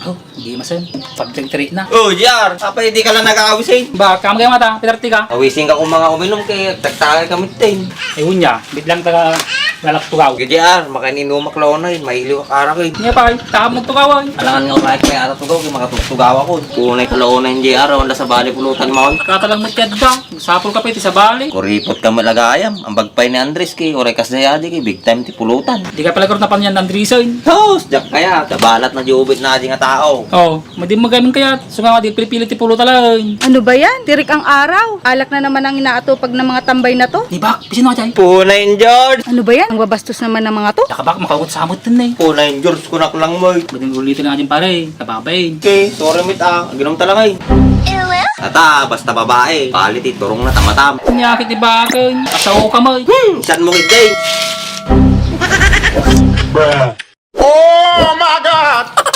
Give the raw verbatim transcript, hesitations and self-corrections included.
Oh, di masen. Pagtagtari na. Oh, J R, apay di ka lang nag-aawis eh. Ba, kamo kayo mata, pinarti ka? Awisin ka kung mga uminom kay tagtagay kami ten. Eh, unya, bit lang taga lalak tugaw. Kay J R, makaininumak launay, mailiw ak arak eh. Niya pa, tahan mo tugawan. Alangan nga umayat may ata tugaw, kay makatugtugaw ako. Unay ka launay, J R, wala sa bali pulutan mo. Kata lang mo tiyad ba? Sapol ka pa iti sabali. Kuripot ka malagayam. Ang bagpay ni Andres ki, oray kas dayadi ki, big time ti pulutan. Di ka pala kurta pa niyan, Andres, oy. Sus, diak kaya. Kabalat na di ubit na di nga tao. Oh, madi mo gamin kaya. Sunga di pilipili ti pulutan lang. Ano ba yan? Tirik ang araw. Alak na naman ang inaatupag ng mga tambay na to. Di ba? Pisin mo, Jay. Punayin, George. Ano ba yan? Ang babastos naman ng mga to. Nakabak, makaugot sa amot din eh. Punayin, George, kunak lang mo eh. Bading ulitin na din pare. Kababay. Okay, sorry, mit ah. Ginom talaga eh. Ata, basta babae. Quality, turong na tamatam. Kunyakit ni Bakang. Asaw ka mo. Hmm, saan mo ngiti? Oh my God!